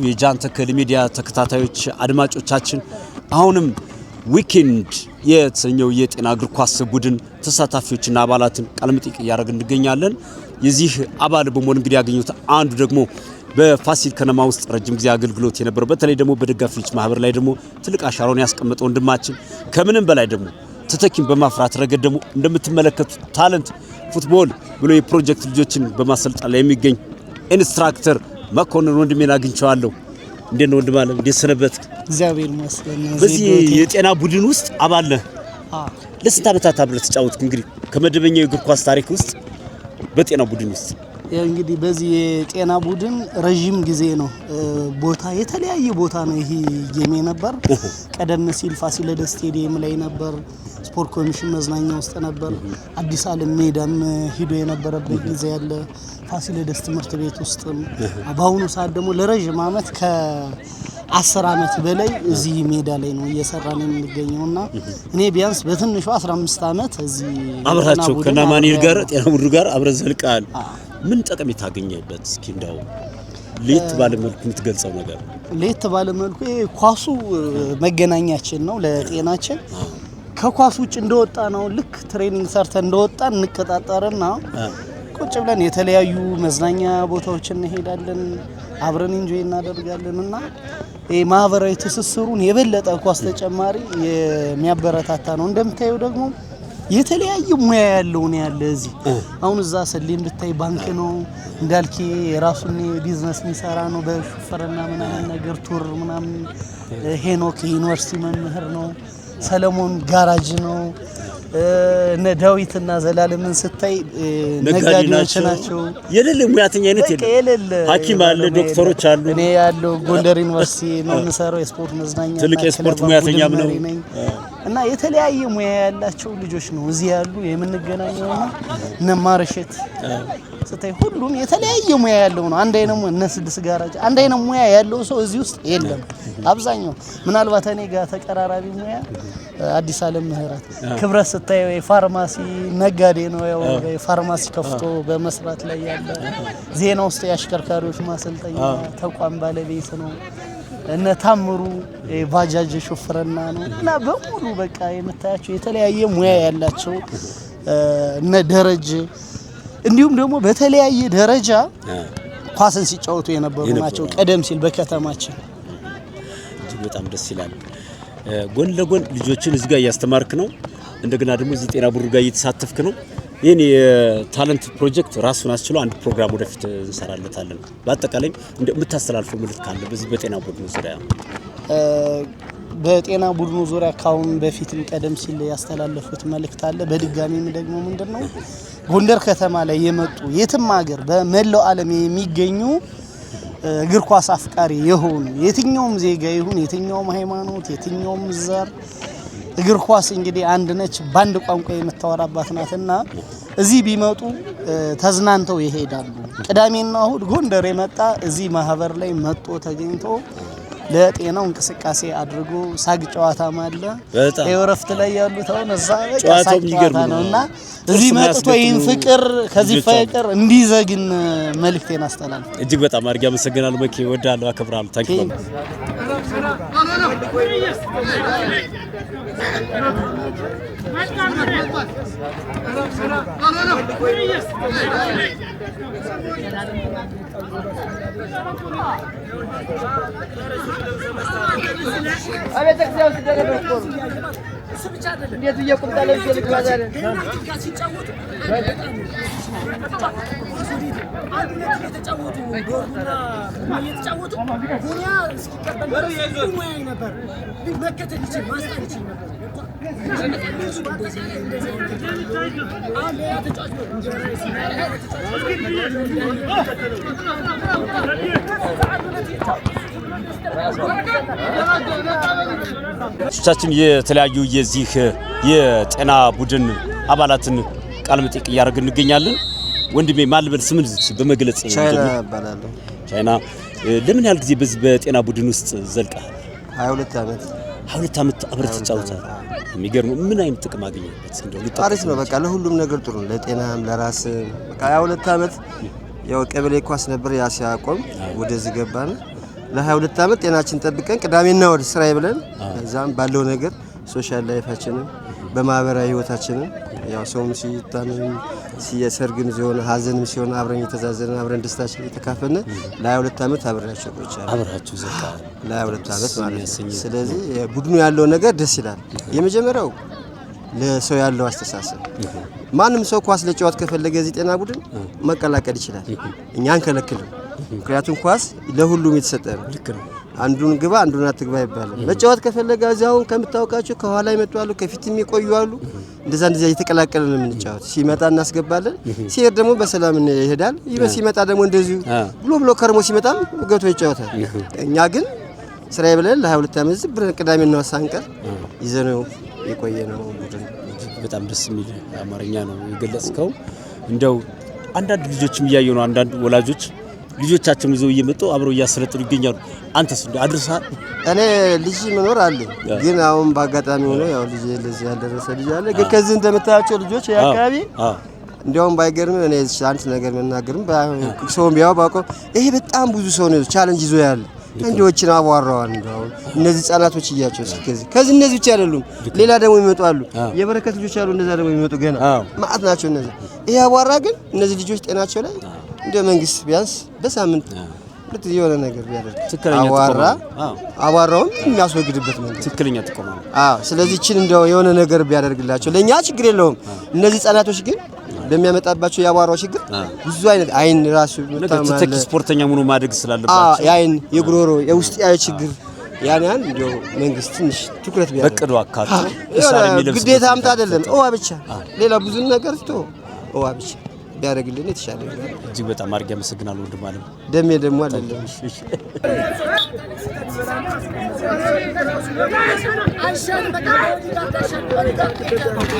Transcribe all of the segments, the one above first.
የጃን ተከል ሚዲያ ተከታታዮች አድማጮቻችን፣ አሁንም ዊኬንድ የተሰኘው የጤና እግር ኳስ ቡድን ተሳታፊዎችና አባላትን ቃለመጠይቅ እያደረግን እንገኛለን። የዚህ አባል በመሆን እንግዲህ ያገኙት አንዱ ደግሞ በፋሲል ከነማ ውስጥ ረጅም ጊዜ አገልግሎት የነበረው፣ በተለይ ደግሞ በደጋፊዎች ማህበር ላይ ደግሞ ትልቅ አሻራውን ያስቀመጠ ወንድማችን፣ ከምንም በላይ ደግሞ ተተኪን በማፍራት ረገድ ደግሞ እንደምትመለከቱት Talent Football ብሎ የፕሮጀክት ልጆችን በማሰልጠን ላይ የሚገኝ instructor መኮንን ወንድሜን አግኝቼዋለሁ። እንዴት ነው ወንድም አለም? እንዴት ሰነበት? እግዚአብሔር ይመስገን። በዚህ የጤና ቡድን ውስጥ አባል ነህ። ለስንት ዓመታት አብረህ ተጫወትክ? እንግዲህ ከመደበኛው የእግር ኳስ ታሪክ ውስጥ በጤና ቡድን ውስጥ? እንግዲህ በዚህ የጤና ቡድን ረዥም ጊዜ ነው። ቦታ የተለያየ ቦታ ነው ይሄ game ነበር። ቀደም ሲል ፋሲለደስ ስቴዲየም ላይ ነበር፣ ስፖርት ኮሚሽን መዝናኛ ውስጥ ነበር፣ አዲስ ዓለም ሜዳም ሂዶ የነበረበት ጊዜ ያለ፣ ፋሲለደስ ትምህርት ቤት ውስጥም፣ በአሁኑ ሰዓት ደግሞ ለረዥም ዓመት፣ ከ10 ዓመት በላይ እዚህ ሜዳ ላይ ነው እየሰራን የምንገኘው እና እኔ ቢያንስ በትንሹ 15 ዓመት እዚህ አብራቸው ከናማኒል ጋር ጤና ቡድኑ ጋር አብረህ ዘልቀሃል። ምን ጠቀሜታ አገኘህበት? እስኪ እንዳው ለየት ባለ መልኩ የምትገልጸው ነገር። ለየት ባለ መልኩ ኳሱ መገናኛችን ነው ለጤናችን። ከኳስ ውጭ እንደወጣ ነው፣ ልክ training ሰርተን እንደወጣ እንቀጣጠርና ቁጭ ብለን የተለያዩ መዝናኛ ቦታዎች እንሄዳለን፣ አብረን enjoy እናደርጋለን እና ማህበራዊ ትስስሩን የበለጠ ኳስ ተጨማሪ የሚያበረታታ ነው። እንደምታየው ደግሞ የተለያየ ሙያ ያለው ነው ያለ እዚህ። አሁን እዛ ሰሌም ብታይ ባንክ ነው፣ እንዳልኬ የራሱን ቢዝነስ የሚሰራ ነው በሹፍርና ምናምን ነገር tour ምናምን፣ ሄኖክ የዩኒቨርሲቲ መምህር ነው፣ ሰለሞን ጋራጅ ነው። እነ ዳዊትና ዘላለምን ስታይ ነጋዴዎች ናቸው። የሌለ ሙያተኛ አይነት የለም። ሐኪም አለ፣ ዶክተሮች አሉ። እኔ ያለው ጎንደር ዩኒቨርሲቲ ነው የምሰራው፣ የስፖርት መዝናኛ ትልቅ የስፖርት ሙያተኛም ነው። እና የተለያየ ሙያ ያላቸው ልጆች ነው እዚህ ያሉ የምንገናኘው። እና እነ ማርሸት ስታይ ሁሉም የተለያየ ሙያ ያለው ነው። አንድ አይነት እነ ስድስት ጋራጅ አንድ አይነት ሙያ ያለው ሰው እዚህ ውስጥ የለም። አብዛኛው ምናልባት እኔ ጋር ተቀራራቢ ሙያ አዲስ ዓለም ምህረት ክብረት ስታየው የፋርማሲ ነጋዴ ነው። ያው የፋርማሲ ከፍቶ በመስራት ላይ ያለ፣ ዜና ውስጥ የአሽከርካሪዎች ማሰልጠኛ ተቋም ባለቤት ነው። እነ ታምሩ ባጃጅ ሾፍረና ነው እና በሙሉ በቃ የምታያቸው የተለያየ ሙያ ያላቸው፣ እነ ደረጀ እንዲሁም ደግሞ በተለያየ ደረጃ ኳስን ሲጫወቱ የነበሩ ናቸው። ቀደም ሲል በከተማችን እጅግ በጣም ደስ ይላል። ጎን ለጎን ልጆችን እዚህ ጋር እያስተማርክ ነው። እንደገና ደግሞ እዚህ ጤና ቡድን ጋር እየተሳተፍክ ነው። ይህን የ talent ፕሮጀክት ራሱን አስችሎ አንድ ፕሮግራም ወደፊት እንሰራለታለን። በአጠቃላይ የምታስተላልፈው መልዕክት ካለ በዚህ በጤና ቡድኑ ዙሪያ? በጤና ቡድኑ ዙሪያ ካሁን በፊትም ቀደም ሲል ያስተላለፉት መልእክት አለ። በድጋሚም ደግሞ ምንድነው፣ ጎንደር ከተማ ላይ የመጡ የትም ሀገር በመላው ዓለም የሚገኙ እግር ኳስ አፍቃሪ የሆኑ የትኛውም ዜጋ ይሁን፣ የትኛውም ሃይማኖት፣ የትኛውም ዘር፣ እግር ኳስ እንግዲህ አንድ ነች፣ በአንድ ቋንቋ የምታወራባት ናትና እዚህ ቢመጡ ተዝናንተው ይሄዳሉ። ቅዳሜና እሁድ ጎንደር የመጣ እዚህ ማህበር ላይ መጥቶ ተገኝቶ ለጤናው እንቅስቃሴ አድርጎ ሳቅ ጨዋታም አለ። እረፍት ላይ ያሉት አሁን እዛ ሳቅ ጨዋታ ነው እና እዚህ መጥቶ ይህን ፍቅር ከዚህ ፍቅር እንዲዘግን መልእክቴን አስተላልፍ። እጅግ በጣም አድርጌ አመሰግናለሁ። መኬ፣ እወድሃለሁ፣ አከብርሃለሁ። Thank you. እንዴት ብዬ ቁምጣ ለብሼ ልግባ ዛሬ? አንድ ሁለት እየተጫወቱ፣ ዶርጉና እየተጫወቱ ቡኒያ እስኪቀበል ሙያዊ ነበር። መከተል ይችል፣ ማስጣል ይችል ነበር። በአጠቃላይ እንደዚህ አሁን ሌላ ተጫዋች ነው። ቻችን የተለያዩ የዚህ የጤና ቡድን አባላትን ቃለ መጠይቅ እያደረግን እንገኛለን። ወንድሜ፣ ማን ልበል? ስምን በመግለጽ። ቻይና እባላለሁ። ቻይና፣ ለምን ያህል ጊዜ በዚህ በጤና ቡድን ውስጥ ዘልቀሃል? 22 ዓመት። 22 ዓመት አብረህ ተጫውተሃል። የሚገርም፣ ምን አይነት ጥቅም አገኘበት? እንደው አሪፍ ነው። በቃ ለሁሉም ነገር ጥሩ ነው። ለጤናም ለራስም። በቃ 22 ዓመት ያው ቀበሌ ኳስ ነበር፣ ያ ሲያቆም ወደዚህ ገባን። ለ22 ዓመት ጤናችን ጠብቀን ቅዳሜና እሁድ ስራዬ ብለን ከዛም ባለው ነገር social life ኣችንን በማህበራዊ ህይወታችንን ያው ሰውም ሲታመም ሲየሰርግም ሲሆን ሀዘንም ሲሆን አብረን እየተዛዘንን አብረን ደስታችን እየተካፈልን ለ22 ዓመት አብሬያቸው ቆይቻለሁ። አብራችሁ ዘልቀሃል። ለ22 ዓመት ማለት የሚያሰኝ ነው። ስለዚህ ቡድኑ ያለው ነገር ደስ ይላል። የመጀመሪያው ለሰው ያለው አስተሳሰብ፣ ማንም ሰው ኳስ ለጨዋት ከፈለገ እዚህ ጤና ቡድን መቀላቀል ይችላል። እኛ አንከለክልም። ምክንያቱም ኳስ ለሁሉም የተሰጠ ነው። ልክ ነው። አንዱን ግባ አንዱን አትግባ ይባላል። መጫወት ከፈለገ እዚህ አሁን ከምታውቃቸው ከኋላ ይመጡ አሉ፣ ከፊት የሚቆዩ አሉ። እንደዛ እንደዛ እየተቀላቀለ ነው የምንጫወት። ሲመጣ እናስገባለን፣ ሲሄድ ደግሞ በሰላም ይሄዳል። ሲመጣ ደግሞ እንደዚሁ ብሎ ብሎ ከርሞ ሲመጣም ገብቶ ይጫወታል። እኛ ግን ስራዬ ብለን ለ22 ዓመት ዝም ብለን ቅዳሜና እሁድ ሳንቀር ይዘነው የቆየ ነው ቡድን። በጣም ደስ የሚል አማርኛ ነው የገለጽከው። እንደው አንዳንድ ልጆችም እያዩ ነው። አንዳንድ ወላጆች ልጆቻቸውን ይዘው እየመጡ አብረው እያሰለጥኑ ይገኛሉ። አንተስ እንደው አድርሰሃል? እኔ ልጅ መኖር አለኝ፣ ግን አሁን በአጋጣሚ ሆኖ ያው ልጅ ለዚህ ያልደረሰ ልጅ አለ። ግን ከዚህ እንደምታያቸው ልጆች ይሄ አካባቢ እንዲያውም ባይገርም እኔ አንድ ነገር መናገርም ሰውም ቢያው ባውቀው ይሄ በጣም ብዙ ሰው ነው challenge ይዞ ያለ እንዲዎችን አቧራዋል። እንደው እነዚህ ህጻናቶች እያቸው እስኪ ከዚህ እነዚህ ብቻ አይደሉም፣ ሌላ ደግሞ ይመጡ አሉ። የበረከት ልጆች አሉ፣ እነዛ ደግሞ የሚመጡ ገና ማአት ናቸው። እነዚህ ይሄ አቧራ ግን እነዚህ ልጆች ጤናቸው ላይ እንደ መንግስት ቢያንስ በሳምንት ሁለት የሆነ ነገር ቢያደርግ ትክክለኛ አቧራ ጥቆማ ነው። አቧራውን የሚያስወግድበት መንገድ ትክክለኛ ጥቆማ ነው። አዎ። ስለዚህ ችን እንደው የሆነ ነገር ቢያደርግላቸው ለኛ ችግር የለውም። እነዚህ ህጻናቶች ግን በሚያመጣባቸው የአቧራው ችግር ብዙ አይነት አይን ራሱ ነገ በጣም ተተኪ አለ። ስፖርተኛ ሆኖ ማደግ ስላለባቸው የአይን የጉሮሮ የውስጥ ያዩ ችግር ያን ያን እንደው መንግስት ትንሽ ትኩረት ቢያደርግ በቅዱ አካቶ የሆነ እሳር የሚለብስበት ግዴታ አምጣ አይደለም ቢፈጠር። ውሃ ብቻ ሌላ ብዙ ነገር ትቶ ውሃ ብቻ ቢያደርግልን የተሻለ ይሆናል። እጅግ በጣም አድርጌ አመሰግናለሁ ወንድም አለም። ደሜ ደግሞ አይደለም። አይሻልም። በቃ ቦዲጋርድ አይሻልም።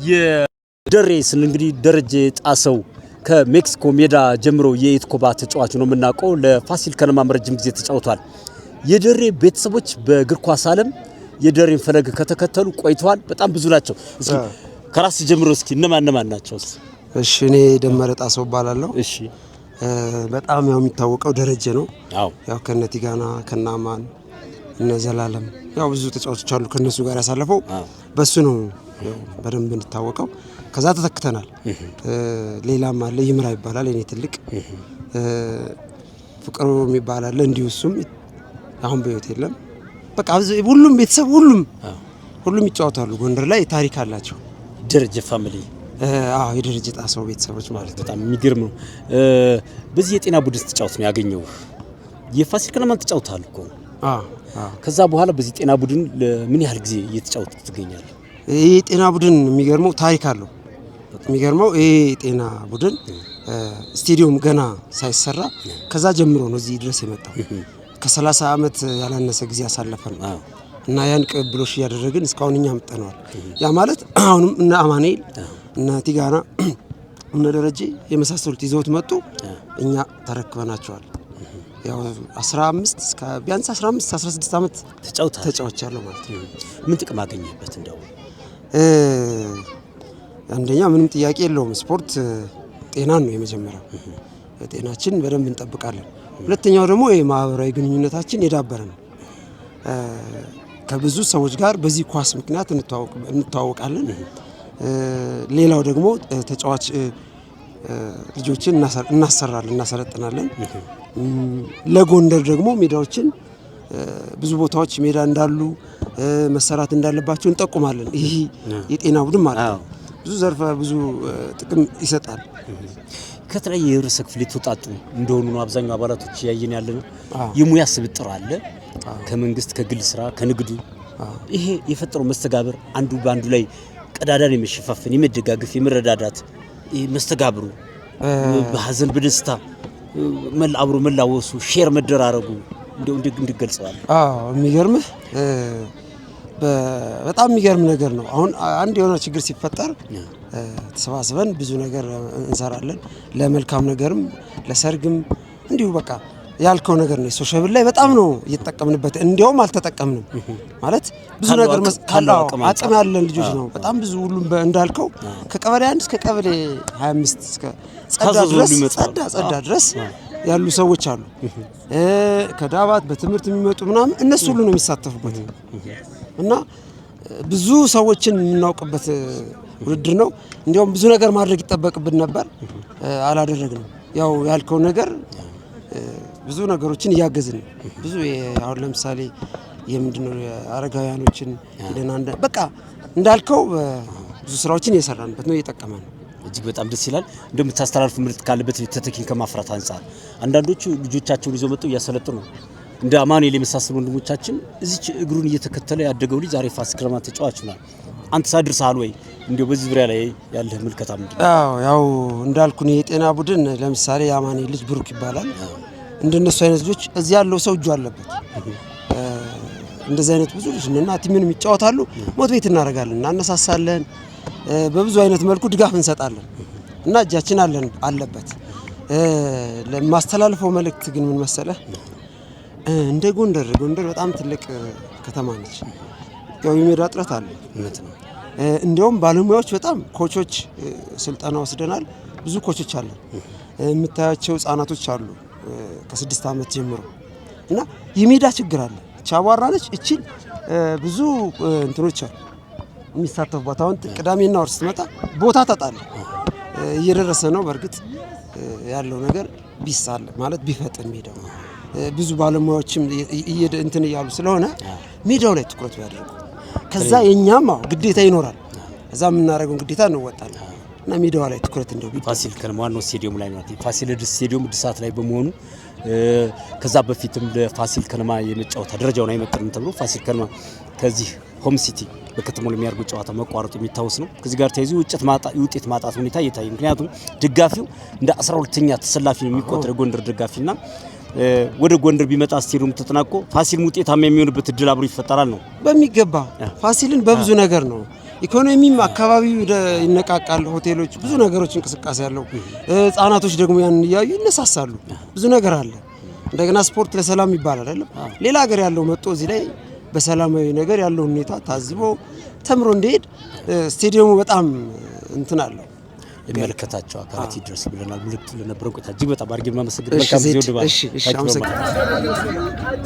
የደሬ ስንል እንግዲህ ደረጀ ጣሰው ከሜክሲኮ ሜዳ ጀምሮ የኢትኮባ ተጫዋች ነው የምናውቀው። ለፋሲል ከነማም ረጅም ጊዜ ተጫውቷል። የደሬ ቤተሰቦች በእግር ኳስ ዓለም የደሬን ፈለግ ከተከተሉ ቆይተዋል። በጣም ብዙ ናቸው። እስኪ ከራስ ጀምሮ እስኪ እነማን እነማን ናቸው? እስኪ እሺ እኔ ደመረ ጣሰው እባላለሁ። እሺ በጣም ያው የሚታወቀው ደረጀ ነው። አዎ ያው ከነ ቲጋና ከነ አማን እነ ዘላለም ያው ብዙ ተጫዋቾች አሉ ከነሱ ጋር ያሳለፈው በሱ ነው ያው በደንብ እንታወቀው። ከዛ ተተክተናል። ሌላም አለ ይምራ ይባላል የኔ ትልቅ ፍቅሩ የሚባል አለ እንዲሁ እሱም አሁን በህይወት የለም። በቃ ሁሉም ቤተሰብ ሁሉም ይጫወታሉ። ጎንደር ላይ ታሪክ አላቸው። ደረጀ family አዎ የደረጀ ጣሰው ቤተሰቦች ማለት ነው። በጣም የሚገርም ነው። በዚህ የጤና ቡድን ስትጫወት ነው ያገኘው። የፋሲል ከነማን ተጫውተሃል እኮ። አዎ አዎ። ከዛ በኋላ በዚህ ጤና ቡድን ለምን ያህል ጊዜ እየተጫወትክ ትገኛለህ? ይህ ጤና ቡድን የሚገርመው ታሪክ አለው። የሚገርመው ይህ ጤና ቡድን ስቴዲየም ገና ሳይሰራ ከዛ ጀምሮ ነው እዚህ ድረስ የመጣው። ከ30 ዓመት ያላነሰ ጊዜ ያሳለፈ ነው እና ያን ቅብብሎሽ እያደረግን እስካሁን እኛ አምጥተነዋል። ያ ማለት አሁንም እነ አማኑኤል እነ ቲጋና እነ ደረጀ የመሳሰሉት ይዘውት መጡ፣ እኛ ተረክበናቸዋል። ያው 15 እስከ ቢያንስ 15 16 ዓመት ተጫውተሃል። ተጫውቻለሁ ማለት ነው። ምን ጥቅም አገኘህበት? እንደው አንደኛ ምንም ጥያቄ የለውም ስፖርት ጤናን ነው የመጀመሪያው። ጤናችን በደንብ እንጠብቃለን። ሁለተኛው ደግሞ የማህበራዊ ግንኙነታችን የዳበረ ነው። ከብዙ ሰዎች ጋር በዚህ ኳስ ምክንያት እንተዋወቃለን። ሌላው ደግሞ ተጫዋች ልጆችን እናሰራለን፣ እናሰለጥናለን። ለጎንደር ደግሞ ሜዳዎችን ብዙ ቦታዎች ሜዳ እንዳሉ መሰራት እንዳለባቸው እንጠቁማለን። ይህ የጤና ቡድን ማለት ነው። ብዙ ዘርፈ ብዙ ጥቅም ይሰጣል። ከተለያየ የህብረተሰብ ክፍል የተውጣጡ እንደሆኑ ነው አብዛኛው አባላቶች እያየን ያለ ነው። የሙያ ስብጥር አለ። ከመንግስት፣ ከግል ስራ፣ ከንግዱ ይሄ የፈጠረው መስተጋብር አንዱ በአንዱ ላይ ቀዳዳን የመሸፋፈን፣ የመደጋገፍ፣ የመረዳዳት ይሄ መስተጋብሩ በሀዘን በደስታ አብሮ መላወሱ፣ share መደራረጉ እንደው እንድገልጸዋል። አዎ፣ የሚገርምህ በጣም የሚገርም ነገር ነው። አሁን አንድ የሆነ ችግር ሲፈጠር ተሰባስበን ብዙ ነገር እንሰራለን። ለመልካም ነገርም ለሰርግም እንዲሁ በቃ ያልከው ነገር ነው። Sociable ላይ በጣም ነው እየተጠቀምንበት፣ እንዲያውም አልተጠቀምንም ማለት ብዙ ነገር ካለው አቅም ያለን ልጆች ነው። በጣም ብዙ ሁሉም እንዳልከው ከቀበሌ 1 እስከ ቀበሌ 25 እስከ ጸዳ ድረስ ጸዳ ድረስ ያሉ ሰዎች አሉ። ከዳባት በትምህርት የሚመጡ ምናምን እነሱ ሁሉ ነው የሚሳተፉበት እና ብዙ ሰዎችን የምናውቅበት ውድድር ነው። እንዲያውም ብዙ ነገር ማድረግ ይጠበቅብን ነበር፣ አላደረግንም። ያው ያልከው ነገር ብዙ ነገሮችን እያገዝን ነው። ብዙ አሁን ለምሳሌ የምንድነው አረጋውያኖችን ሄደን በቃ እንዳልከው ብዙ ስራዎችን እየሰራንበት ነው፣ እየጠቀመን ነው። እጅግ በጣም ደስ ይላል። እንደምታስተላልፉ ምርት ካለበት ተተኪን ከማፍራት አንጻር አንዳንዶቹ ልጆቻቸውን ይዘው መጥተው እያሰለጥኑ ነው። እንደ አማኑኤል የመሳሰሉ ወንድሞቻችን እዚች እግሩን እየተከተለ ያደገው ልጅ ዛሬ ፋሲል ከነማ ተጫዋች ሆኗል። አንተ ሳድርሰሃል ወይ? እንዲያው በዚህ ዙሪያ ላይ ያለህ ምልከታ ምንድን ነው? አዎ፣ ያው እንዳልኩ ነው፣ የጤና ቡድን ለምሳሌ የአማኑኤል ልጅ ብሩክ ይባላል። እንደነሱ አይነት ልጆች እዚህ ያለው ሰው እጁ አለበት። እንደዚህ አይነት ብዙ ልጆች እና team ንም ይጫወታሉ። Motivate እናደርጋለን፣ እናነሳሳለን፣ በብዙ አይነት መልኩ ድጋፍ እንሰጣለን እና እጃችን አለበት። ለማስተላልፈው መልእክት ግን ምን መሰለህ፣ እንደ ጎንደር በጣም ትልቅ ከተማ ነች። ያው የሜዳ እጥረት አለ። እንዲያውም ባለሙያዎች በጣም coach ኦች ስልጠና ወስደናል። ብዙ coach ኦች አለን። የምታያቸው ህጻናቶች አሉ ከ6 ዓመት ጀምሮ እና የሜዳ ችግር አለ። አቧራ ነች። እቺን ብዙ እንትኖች አሉ የሚሳተፉባት። አሁን ቅዳሜና እሁድ ስትመጣ ቦታ ታጣለህ። እየደረሰ ነው። በእርግጥ ያለው ነገር ቢሳል ማለት ቢፈጥን ሜዳው ብዙ ባለሙያዎችም እንትን እያሉ ስለሆነ ሜዳው ላይ ትኩረት ቢያደርጉ ከዛ የኛም ግዴታ ይኖራል። ከዛ የምናደርገውን ግዴታ እንወጣለን እና ሜዳዋ ላይ ትኩረት እንደው ፋሲል ከነማ ዋናው ስቴዲየም ላይ ነው። ፋሲል ስቴዲየም እድሳት ላይ በመሆኑ ከዛ በፊትም ለፋሲል ከነማ የመጫወት ደረጃውን አይመጥንም ተብሎ ፋሲል ከነማ ከዚህ ሆም ሲቲ በከተማው ለሚያደርጉት ጨዋታ መቋረጡ የሚታወስ ነው። ከዚህ ጋር ተያይዞ የውጤት ማጣት ሁኔታ እየታየ፣ ምክንያቱም ደጋፊው እንደ 12ኛ ተሰላፊ ነው የሚቆጠር የጎንደር ደጋፊና ወደ ጎንደር ቢመጣ ስቴዲየሙ ተጠናቆ ፋሲል ውጤታማ የሚሆንበት እድል አብሮ ይፈጠራል ነው። በሚገባ ፋሲልን በብዙ ነገር ነው። ኢኮኖሚም አካባቢው ይነቃቃል። ሆቴሎች፣ ብዙ ነገሮች እንቅስቃሴ ያለው፣ ህጻናቶች ደግሞ ያን እያዩ ይነሳሳሉ። ብዙ ነገር አለ። እንደገና ስፖርት ለሰላም ይባላል አይደለም። ሌላ ሀገር ያለው መጥቶ እዚህ ላይ በሰላማዊ ነገር ያለው ሁኔታ ታዝቦ ተምሮ እንዲሄድ ስቴዲየሙ በጣም እንትን አለው። የሚመለከታቸው አካላት ይድረስ ብለናል። ምልክቱ ለነበረው ቆይታ እጅግ በጣም አድርጌ የማመሰግን መልካም ጊዜ ወድባል። እሺ፣ አመሰግናለሁ።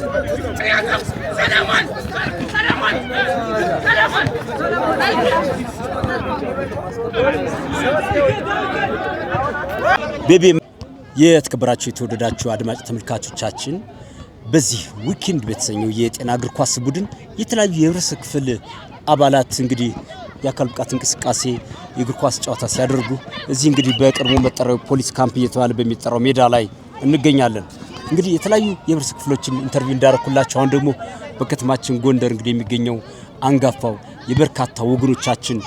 ቤቢ የተከበራችሁ የተወደዳችሁ አድማጭ ተመልካቾቻችን በዚህ ዊኬንድ በተሰኘው የጤና እግር ኳስ ቡድን የተለያዩ የህብረተሰብ ክፍል አባላት እንግዲህ የአካል ብቃት እንቅስቃሴ የእግር ኳስ ጨዋታ ሲያደርጉ እዚህ እንግዲህ በቅርቡ መጠሪያው ፖሊስ ካምፕ እየተባለ በሚጠራው ሜዳ ላይ እንገኛለን። እንግዲህ የተለያዩ የህብረተሰብ ክፍሎችን interview እንዳረኩላቸው አሁን ደግሞ በከተማችን ጎንደር እንግዲህ የሚገኘው አንጋፋው የበርካታ ወገኖቻችን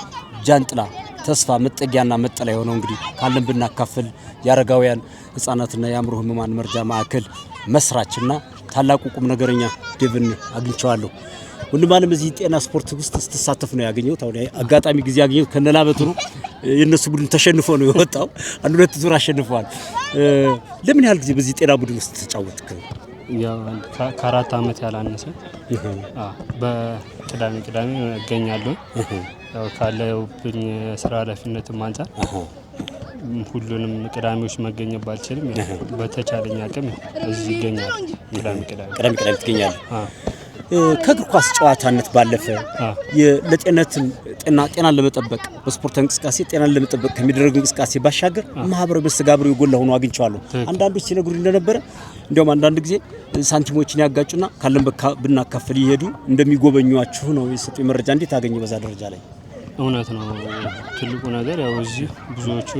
ጃንጥላ ተስፋ መጠጊያና መጠለያ የሆነው እንግዲህ ካለን ብናካፍል የአረጋውያን ህጻናትና የአእምሮ ህሙማን መርጃ ማዕከል መስራችና ታላቁ ቁም ነገረኛ ዴቭን አግኝቼዋለሁ። ወንድም አለም እዚህ ጤና ስፖርት ውስጥ ስትሳተፍ ነው ያገኘሁት። አሁን አጋጣሚ ጊዜ ያገኘሁት ከነላበቱ ነው። የእነሱ ቡድን ተሸንፎ ነው የወጣው። አንድ ሁለት ዙር አሸንፈዋል። ለምን ያህል ጊዜ በዚህ ጤና ቡድን ውስጥ ተጫወትክ? ያው ከ4 ዓመት ያላነሰ በቅዳሜ ቅዳሜ እገኛለሁ። ያው ካለብኝ ስራ ኃላፊነትም አንጻር ሁሉንም ቅዳሜዎች መገኘት ባልችልም በተቻለኝ አቅም እዚህ ይገኛል። ቅዳሜ ቅዳሜ ትገኛለህ። ከእግር ኳስ ጨዋታነት ባለፈ ለጤንነትን ጤናን ለመጠበቅ በስፖርት እንቅስቃሴ ጤናን ለመጠበቅ ከሚደረግ እንቅስቃሴ ባሻገር ማህበራዊ መስተጋብሩ የጎላ ሆኖ አግኝቼዋለሁ። አንዳንዶች ሲነግሩኝ እንደነበረ እንዲያውም አንዳንድ ጊዜ ሳንቲሞችን ያጋጩና ካለን ብናካፍል ይሄዱ እንደሚጎበኟችሁ ነው የሰጡኝ መረጃ። እንዴት አገኘ በዛ ደረጃ ላይ? እውነት ነው። ትልቁ ነገር ያው እዚህ ብዙዎቹ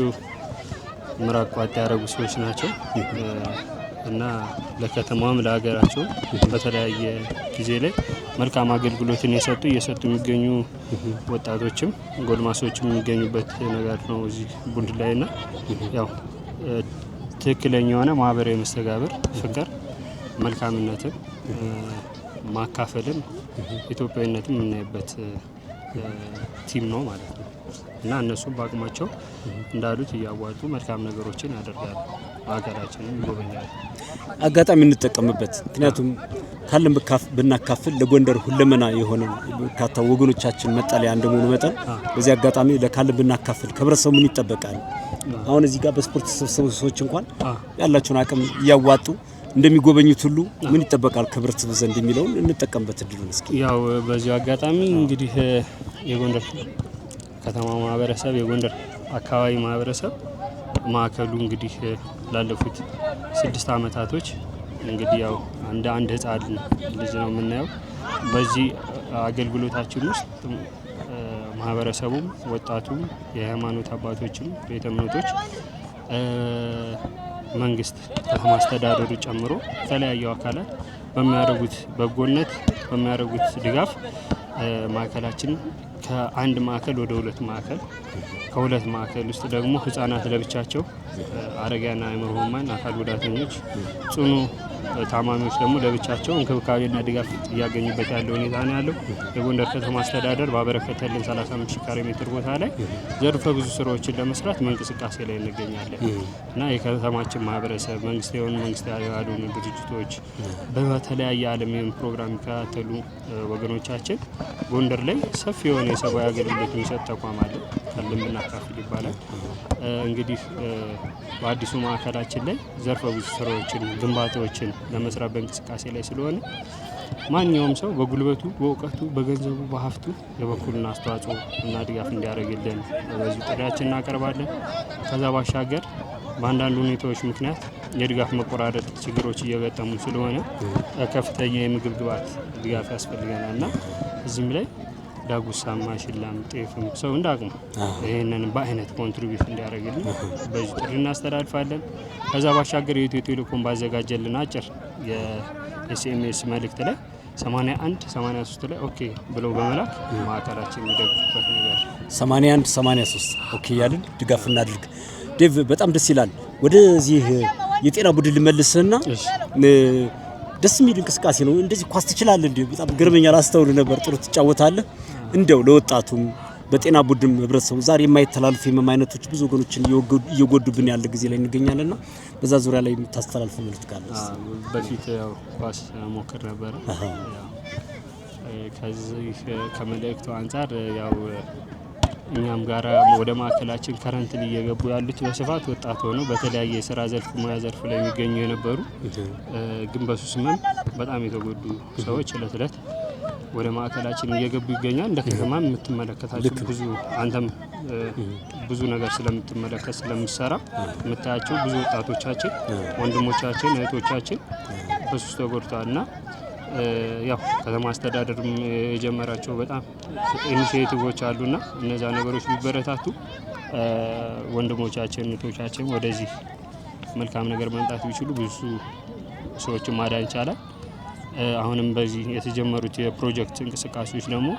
ምራቅ ቋጥ ያደረጉ ሰዎች ናቸው እና ለከተማዋም ለሀገራቸው በተለያየ ጊዜ ላይ መልካም አገልግሎትን የሰጡ እየሰጡ የሚገኙ ወጣቶችም ጎልማሶችም የሚገኙበት ነገር ነው እዚህ ቡድን ላይ። ና ያው ትክክለኛ የሆነ ማህበራዊ መስተጋብር፣ ፍቅር፣ መልካምነትን፣ ማካፈልን፣ ኢትዮጵያዊነትን የምናይበት team ነው ማለት ነው። እና እነሱም በአቅማቸው እንዳሉት እያዋጡ መልካም ነገሮችን ያደርጋሉ፣ ሀገራችንን ይጎበኛሉ። አጋጣሚ እንጠቀምበት። ምክንያቱም ካለን ብናካፍል ለጎንደር ሁለመና የሆነ በርካታ ወገኖቻችን መጠለያ እንደመሆኑ መጠን በዚህ አጋጣሚ ለካለን ብናካፍል ከህብረተሰቡ ምን ይጠበቃል? አሁን እዚህ ጋር በስፖርት የተሰበሰቡ ሰዎች እንኳን ያላቸውን አቅም እያዋጡ እንደሚጎበኙት ሁሉ ምን ይጠበቃል ከህብረተሰቡ ዘንድ የሚለውን እንጠቀምበት እድሉን እስኪ። ያው በዚሁ አጋጣሚ እንግዲህ የጎንደር ከተማ ማህበረሰብ፣ የጎንደር አካባቢ ማህበረሰብ ማዕከሉ እንግዲህ ላለፉት 6 አመታቶች እንግዲህ ያው እንደ አንድ ህፃን ልጅ ነው የምናየው። በዚህ አገልግሎታችን ውስጥ ማህበረሰቡም፣ ወጣቱም፣ የሃይማኖት አባቶችም፣ ቤተ እምነቶች፣ መንግስት፣ ከተማ አስተዳደሩ ጨምሮ የተለያዩ አካላት በሚያደርጉት በጎነት፣ በሚያደርጉት ድጋፍ ማዕከላችን ከአንድ ማዕከል ወደ ሁለት ማዕከል፣ ከሁለት ማዕከል ውስጥ ደግሞ ህጻናት ለብቻቸው፣ አረጋውያንና አእምሮ ህሙማን፣ አካል ጉዳተኞች፣ ጽኑ ታማሚዎች ደግሞ ለብቻቸው እንክብካቤና ድጋፍ እያገኙበት ያለ ሁኔታ ነው ያለው። የጎንደር ከተማ አስተዳደር ባበረከተልን 35 ሺህ ካሬ ሜትር ቦታ ላይ ዘርፈ ብዙ ስራዎችን ለመስራት በእንቅስቃሴ ላይ እንገኛለን። እና የከተማችን ማህበረሰብ፣ መንግስት የሆኑ መንግስታዊ ያልሆኑ ድርጅቶች፣ በተለያየ ዓለም ይህን ፕሮግራም የሚከታተሉ ወገኖቻችን ጎንደር ላይ ሰፊ የሆነ የሰብአዊ አገልግሎት የሚሰጥ ተቋም አለ። ካለን ብናካፍል ይባላል። እንግዲህ በአዲሱ ማዕከላችን ላይ ዘርፈ ብዙ ስራዎችን፣ ግንባታዎችን ለመስራት በእንቅስቃሴ ላይ ስለሆነ ማንኛውም ሰው በጉልበቱ፣ በእውቀቱ፣ በገንዘቡ፣ በሀብቱ የበኩሉን አስተዋጽኦ እና ድጋፍ እንዲያደርግልን በዚሁ ጥሪያችን እናቀርባለን። ከዛ ባሻገር በአንዳንድ ሁኔታዎች ምክንያት የድጋፍ መቆራረጥ ችግሮች እየገጠሙ ስለሆነ ከፍተኛ የምግብ ግብዓት ድጋፍ ያስፈልገናል። እና እዚህም ላይ ዳጉሳም፣ ማሽላም፣ ጤፍም ሰው እንደ አቅሙ ይህንን በአይነት contribute እንዲያደርግልን በዚህ ጥሪ እናስተላልፋለን። ከዛ ባሻገር የኢትዮ ቴሌኮም ባዘጋጀልን አጭር የ SMS መልእክት ላይ 81 83 ላይ OK ብለው በመላክ ማዕከላችን የሚደግፉበት ነገር። 81 83 OK እያልን ድጋፍ እናድርግ። ዴቭ፣ በጣም ደስ ይላል። ወደዚህ የጤና ቡድን ልመልስህና ደስ የሚል እንቅስቃሴ ነው። እንደዚህ ኳስ ትችላለህ እንዴ? በጣም ግርመኛል። አስተውል ነበር። ጥሩ ትጫወታለህ። እንደው ለወጣቱም በጤና ቡድን ህብረተሰቡ ዛሬ የማይተላልፉ የህመም አይነቶች ብዙ ወገኖችን እየጎዱብን ያለ ጊዜ ላይ እንገኛለንና በዛ ዙሪያ ላይ የምታስተላልፈው መልእክት ካለ? በፊት ያው ኳስ ሞክር ነበረ። ያው ከዚህ ከመልእክቱ አንጻር ያው እኛም ጋራ ወደ ማዕከላችን currently እየገቡ ያሉት በስፋት ወጣት ሆነው በተለያየ የስራ ዘርፍ፣ ሙያ ዘርፍ ላይ የሚገኙ የነበሩ ግን በሱስ ህመም በጣም የተጎዱ ሰዎች እለት እለት ወደ ማዕከላችን እየገቡ ይገኛል። እንደ ከተማ የምትመለከታቸው ብዙ፣ አንተም ብዙ ነገር ስለምትመለከት ስለምትሰራ የምታያቸው ብዙ ወጣቶቻችን፣ ወንድሞቻችን፣ እህቶቻችን በሱስ ተጎድተዋል። እና ያው ከተማ አስተዳደርም የጀመራቸው በጣም initiative ኦች አሉና እነዛ ነገሮች ቢበረታቱ ወንድሞቻችን፣ እህቶቻችን ወደዚህ መልካም ነገር መምጣት ቢችሉ ብዙ ሰዎችን ማዳን ይቻላል። አሁንም በዚህ የተጀመሩት የፕሮጀክት እንቅስቃሴዎች ደግሞ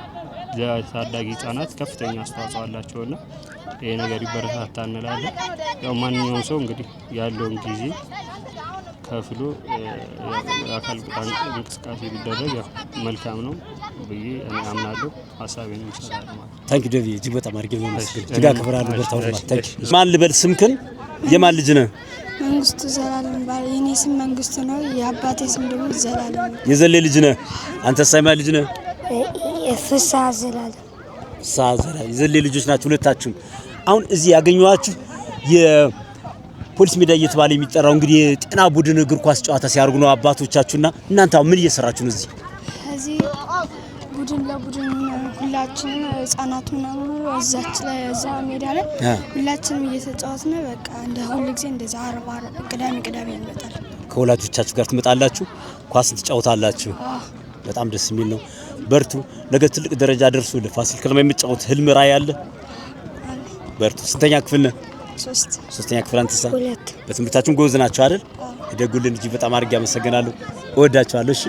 ለታዳጊ ህጻናት ከፍተኛ አስተዋጽኦ አላቸውና ይሄ ነገር ይበረታታ እንላለን። ያው ማንኛውም ሰው እንግዲህ ያለውን ጊዜ ከፍሎ የአካል ብቃት እንቅስቃሴ ቢደረግ ያው መልካም ነው ብዬ እኔ አምናለሁ። ሀሳቤን ይሰራል ማለት ነው። Thank you ዴቪ፣ እጅግ በጣም አድርጌ ነው የማመሰግነው። እጅግ አከብርሃለሁ። በርታ ወንድሜ። Thank you። ማን ልበል ስምክን? የማን ልጅ ነህ? መንግስቱ ዘላለም ይባላል። የኔ ስም መንግስቱ ነው። የአባቴ ስም ደግሞ ዘላለም ነው። የዘሌ ልጅ ነህ? አንተስ የማን ልጅ ነህ? ፍስሐ ዘላለም። ፍስሐ ዘላለም። የዘሌ ልጆች ናችሁ ሁለታችሁም። አሁን እዚህ ያገኘኋችሁ የፖሊስ ሜዳ እየተባለ የሚጠራው እንግዲህ የጤና ቡድን እግር ኳስ ጨዋታ ሲያደርጉ ነው አባቶቻችሁና እናንተ አሁን ምን እየሰራችሁ ነው እዚህ? እዚህ ቡድን ለቡድን ሁላችንም ህጻናት ምናምን እዛች ላይ እዛ ሜዳ ላይ ሁላችንም እየተጫወትን በቃ እንደ ሁል ጊዜ እንደዛ አርብ አርብ፣ ቅዳሜ ቅዳሜ እንመጣለን። ከወላጆቻችሁ ጋር ትመጣላችሁ፣ ኳስን ትጫወታላችሁ። በጣም ደስ የሚል ነው። በርቱ። ነገ ትልቅ ደረጃ ደርሶ ለፋሲል ከነማ የመጫወት ህልም ራዕይ አለ። በርቱ። ስንተኛ ክፍል ነህ? 3። ሶስተኛ ክፍል። አንተሳ? 2። በትምህርታችሁም ጎበዝ ናችሁ አይደል? እደጉልን። እጅግ በጣም አድርጌ አመሰግናለሁ። እወዳችኋለሁ። እሺ።